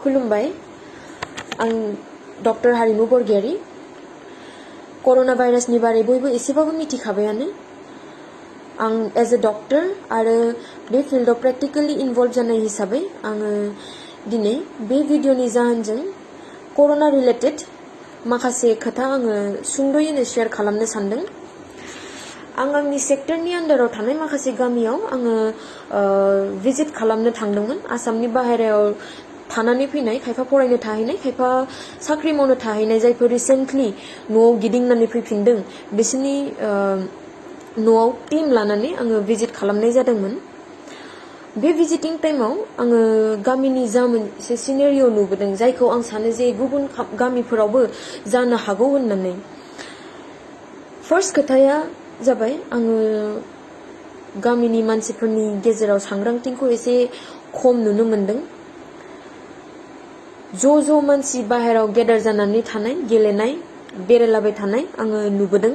खुलुमबाय आं डक्टर हारिमु बरगयारी कर'ना भाइरासनि बारै बयबो एसेबाबो मिथिखाबायानो आं एज ए डक्टर आरो बे फिल्डआव प्रेक्टिकली इनभल्व जानाय हिसाबै आङो दिनै बे भिडिअनि जाहोनजों कर'ना रिलेटेड माखासे खोथा आङो सुंद'यैनो शेयार खालामनो सानदों आं आंनि सेक्टरनि आन्डाराव थानाय माखासे गामियाव आङो भिजिट खालामनो थांदोंमोन आसामनि बाहेरायाव थानानै फैनाय खायफा फरायनो थाहैनाय खायफा साख्रि मावनो थाहैनाय जायफोर रिसेन्टलि न'आव गिदिंनानै फैफिनदों बिसोरनि न'आव टीम लानानै आङो भिजिट खालामनाय जादोंमोन बे भिजिटिं टाइमाव आङो गामिनि जा मोनसे सिनेरिय' नुबोदों जायखौ आं सानो जे गुबुन गामिफोरावबो जानो हागौ होननानै फार्स्ट खोथाया जाबाय आङो गामिनि मानसिफोरनि गेजेराव सांग्रांथिखौ एसे खम नुनो मोनदों ज' मानसि बाहेराव गेदार जानानै थानाय गेलेनाय बेरायलाबाय थानाय आङो नुबोदों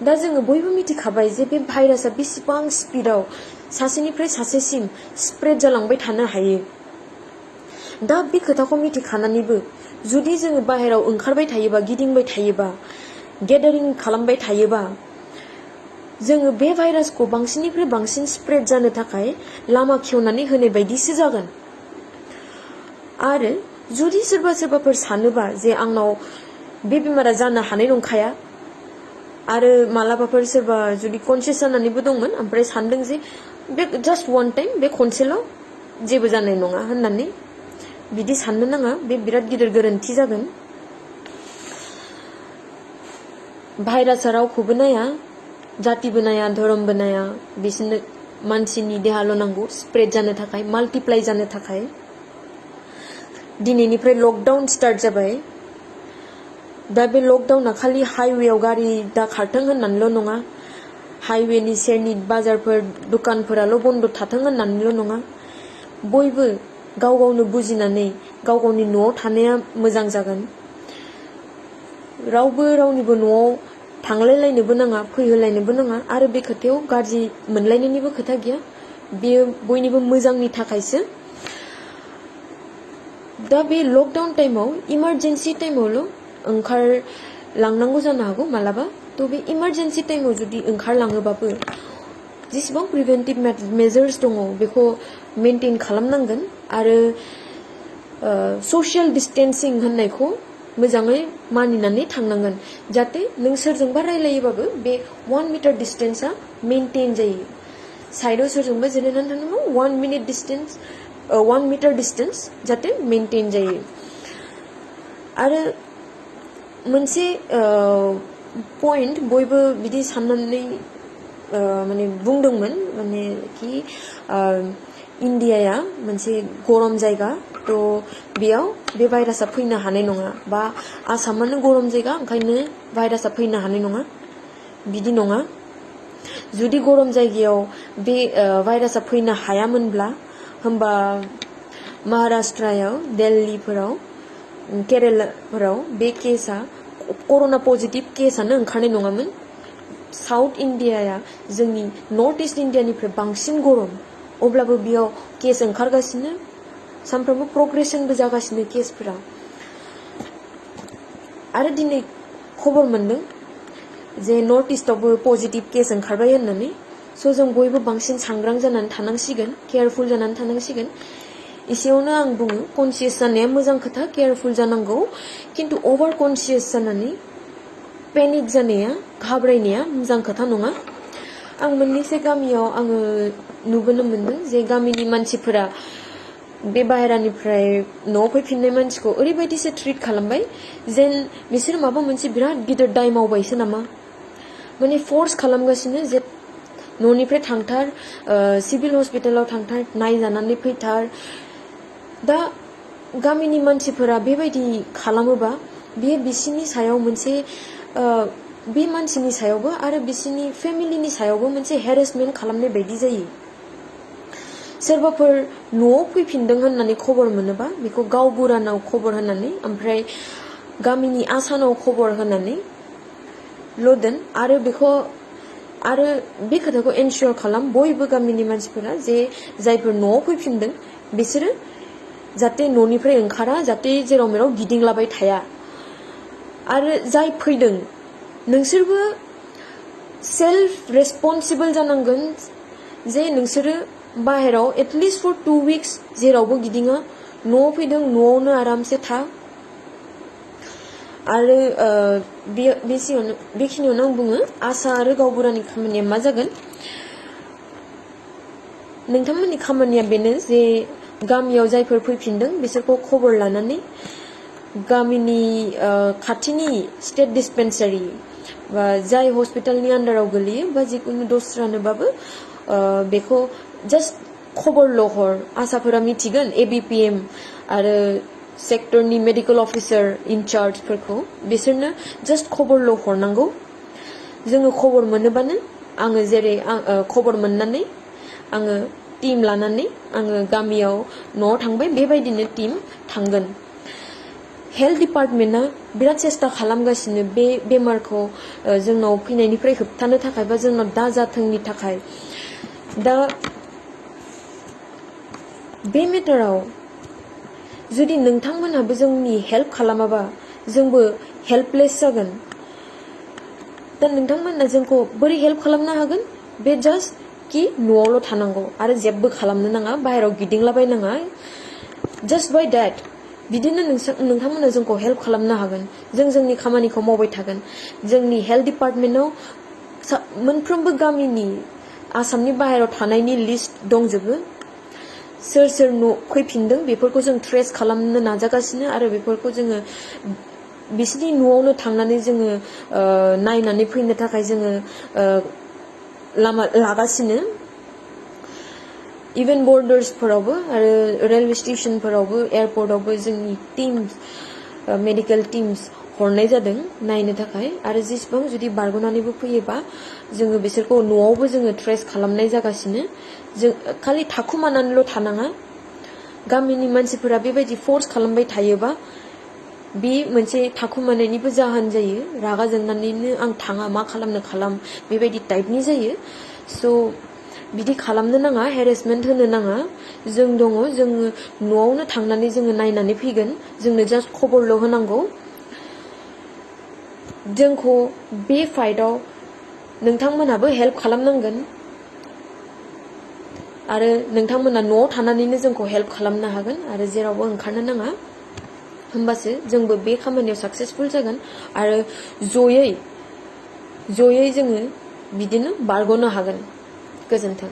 दा जोङो बयबो मिथिखाबाय जे बे भाइरासआ बेसेबां स्पिडआव सासेनिफ्राय सासेसिम स्प्रेड जालांबाय थानो हायो दा बे खोथाखौ मिथिखानानैबो जुदि जोङो बाहेराव ओंखारबाय थायोबा गिदिंबाय थायोबा गेदारिं खालामबाय थायोबा जोङो बे भाइरासखौ बांसिननिफ्राय बांसिन स्प्रेड जानो थाखाय लामा खेवनानै होनाय बायदिसो जागोन आरो जुदि सोरबाफोर सानोबा जे आंनाव बे बेमारा जानो हानाय नंखाया आरो मालाबाफोर सोरबा जुदि कनसियास जानानैबो दंमोन ओमफ्राय सानदों जे बे जास्ट वान टाइम बे खनसेल' जेबो जानाय नङा होननानै बिदि साननो नाङा बे बिराद गिदिर गोरोन्थि जागोन भाइरासआ रावखौबो नाया जातिबो नाया धोरोमबो नाया बिसोरनो मानसिनि देहाल' नांगौ स्प्रेड जानो थाखाय माल्टिप्लाइ जानो थाखाय दिनैनिफ्राय लकडाउन स्टार्ट जाबाय दा बे लकडाउना खालि हाइवेआव गारि दा खारथों होननानैल' नङा हाइवेनि सेरनि बाजारफोर दुकानफोराल' बन्द थाथों होननानैल' नङा बयबो गाव गावनो बुजिनानै गाव गावनि न'आव थानाया मोजां जागोन रावबो रावनिबो न'आव थांलायलायनोबो नाङा फैहोलायनोबो नाङा आरो बे खोथायाव गाज्रि मोनलायनायनिबो खोथा गैया बेयो बयनिबो मोजांनि थाखायसो दा बे लकडाउन टाइमाव इमारजेन्सि टाइमावल' ओंखारलांनांगौ जानो हागौ मालाबा थ' बे इमारजेन्सि टाइमाव जुदि ओंखारलाङोबाबो जेसेबां प्रिभेन्टिभ मेजार्स दङ बेखौ मेनटेन खालामनांगोन आरो ससियेल डिस्टेन्सिं होननायखौ मोजाङै मानिनानै थांनांगोन जाहाथे नों सोरजोंबा रायलायोबाबो बे 1 मिटार डिस्टेन्सआ मेनटेन जायो साइडआव सोरजोंबा जिरायनानै थानांगौ 1 मिटार डिस्टेन्स जाहाथे मेनटेन जायो आरो मोनसे पइन्ट बयबो बिदि साननानै माने बुंदोंमोन माने कि इन्डियाया मोनसे गरम जायगा थ' बेयाव बे भाइरासआ फैनो हानाय नङा बा आसामानो गरम जायगा ओंखायनो भाइरासआ फैनो हानाय नङा बिदि नङा जुदि गरम जायगायाव बे भाइरासआ फैनो हायामोनब्ला होमबा महाराष्ट्रायाव दिल्लीफोराव केरेलाफोराव बे केसआ कर'ना पजिटिभ केसआनो ओंखारनाय नङामोन साउथ इन्डियाया जोंनि नर्थ इस्ट इन्डियानिफ्राय बांसिन गरम अब्लाबो बेयाव केस ओंखारगासिनो सानफ्रोमबो प्रग्रेसनबो जागासिनो केसफोरा आरो दिनै खबर मोनदों जे नर्थ इस्टआवबो पजिटिभ केस ओंखारबाय होननानै स' जों बयबो बांसिन सांग्रां जानानै थानांसिगोन केयारफुल जानानै थानांसिगोन एसेयावनो आं बुङो कनसियास जानाया मोजां खोथा केयारफुल जानांगौ खिन्थु अभार कनसियास जानानै पेनिक जानाया घाबरायनाया मोजां खोथा नङा आं मोननैसो गामियाव आङो नुबोनो मोनदों जे गामिनि मानसिफोरा बे बाहेरानिफ्राय न'आव फैफिननाय मानसिखौ ओरैबायदिसो ट्रिट खालामबाय जेन बिसोर माबा मोनसे बिराद गिदिर दाय मावबायसो नामा माने फर्स खालामगासिनो जे न'निफ्राय थांथार सिभिल हस्पिटालाव थांथार नायजानानै फैथार दा गामिनि मानसिफोरा बेबायदि खालामोबा बेयो बिसिनि सायाव मोनसे बे मानसिनि सायावबो आरो बिसिनि फेमिलिनि सायावबो मोनसे हेरेसमेन्ट खालामनाय बायदि जायो सोरबाफोर न'आव फैफिनदों होननानै खबर मोनोबा बेखौ गावबुरानाव खबर होनानै ओमफ्राय गामिनि आसानाव खबर होनानै ल'दोन आरो बेखौ आरो बे खोथाखौ एनश्योर खालाम बयबो गामिनि मानसिफोरा जे जायफोर न'आव फैफिनदों बिसोरो जाहाथे न'निफ्राय ओंखारा जाहाथे जेराव मेराव गिदिंलाबाय थाया आरो जाय फैदों नोंसोरबो सेल्फ रेसपन्सिबल जानांगोन जे नोंसोरो बाहेराव एटलिस्ट फर 2 weeks जेरावबो गिदिङा न'आव फैदों न'आवनो आरामसे था आरो बेखिनियावनो आं बुङो आसा आरो गावबुरानि खामानिया मा जागोन नोंथांमोननि खामानिया बेनो जे गामियाव जायफोर फैफिनदों बिसोरखौ खबर लानानै गामिनि खाथिनि स्टेट डिस्पेन्सारि बा जाय हस्पिटालनि आन्डाराव गोलैयो बा जिखुनु दस्रानोबाबो बेखौ जास्ट खबरल' हर आसाफोरा मिथिगोन ABPM आरो सेक्टरनि मेडिकेल अफिसार इनचार्जफोरखौ बिसोरनो जास्ट खबरल' हरनांगौ जोङो खबर मोनोबानो आङो जेरै खबर मोननानै आङो टीम लानानै आङो गामियाव न'आव थांबाय बेबायदिनो टीम थांगोन हेल्थ डिपार्टमेन्टआ बिराद सेस्था खालामगासिनो बे बेमारखौ जोंनाव फैनायनिफ्राय होबथानो थाखाय बा जोंनाव दाजाथोंनि थाखाय दा बे मेटाराव जुदि नोंथांमोनहाबो जोंनि हेल्प खालामाबा जोंबो हेल्पलेस जागोन दा नोंथांमोना जोंखौ बोरै हेल्प खालामनो हागोन बे जास्ट कि न'आवल' थानांगौ आरो जेबो खालामनो नाङा बाहेराव गिदिंलाबायनाङा जास्ट बाय डेट बिदिनो नोंथांमोना जोंखौ हेल्प खालामनो हागोन जों जोंनि खामानिखौ मावबाय थागोन जोंनि हेल्थ डिपार्टमेन्टआव मोनफ्रोमबो गामिनि आसामनि बाहेराव थानायनि लिस्ट दंजोबो सोर सोर न' फैफिनदों बेफोरखौ जों ट्रेस खालामनो नाजागासिनो आरो बेफोरखौ जोङो बिसिनि न'आवनो थांनानै जोङो नायनानै फैनो थाखाय जोङो लामा लागासिनो इभेन बर्डार्सफोरावबो आरो रेलवे स्टेशनफोरावबो एयारपर्टआवबो जोंनि टीम्स मेडिकेल टीम्स हरनाय जादों नायनो थाखाय आरो जेसेबां जुदि बारग'नानैबो फैयोबा जोङो बिसोरखौ न'आवबो जोङो ट्रेस खालामनाय जागासिनो जों खालि थाखुमानानैल' थानाङा गामिनि मानसिफोरा बेबायदि फर्स खालामबाय थायोबा बे मोनसे थाखुमानायनिबो जाहोन जायो रागा जोंनानैनो आं थाङा मा खालामनो खालाम बेबायदि टाइपनि जायो स' बिदि खालामनो नाङा हेरेसमेन्ट होनो नाङा जों दङ जोङो न'आवनो थांनानै जोङो नायनानै फैगोन जोंनो जास्ट खबरल' होनांगौ जोंखौ बे फाइटआव नोंथांमोनहाबो हेल्प खालामनांगोन आरो नोंथांमोना न'आव थानानैनो जोंखौ हेल्प खालामनो हागोन आरो जेरावबो ओंखारनो नाङा होमबासो जोंबो बे खामानियाव साक्सेसफुल जागोन आरो जयै जोङो बिदिनो बारग'नो हागोन गोजोन्थों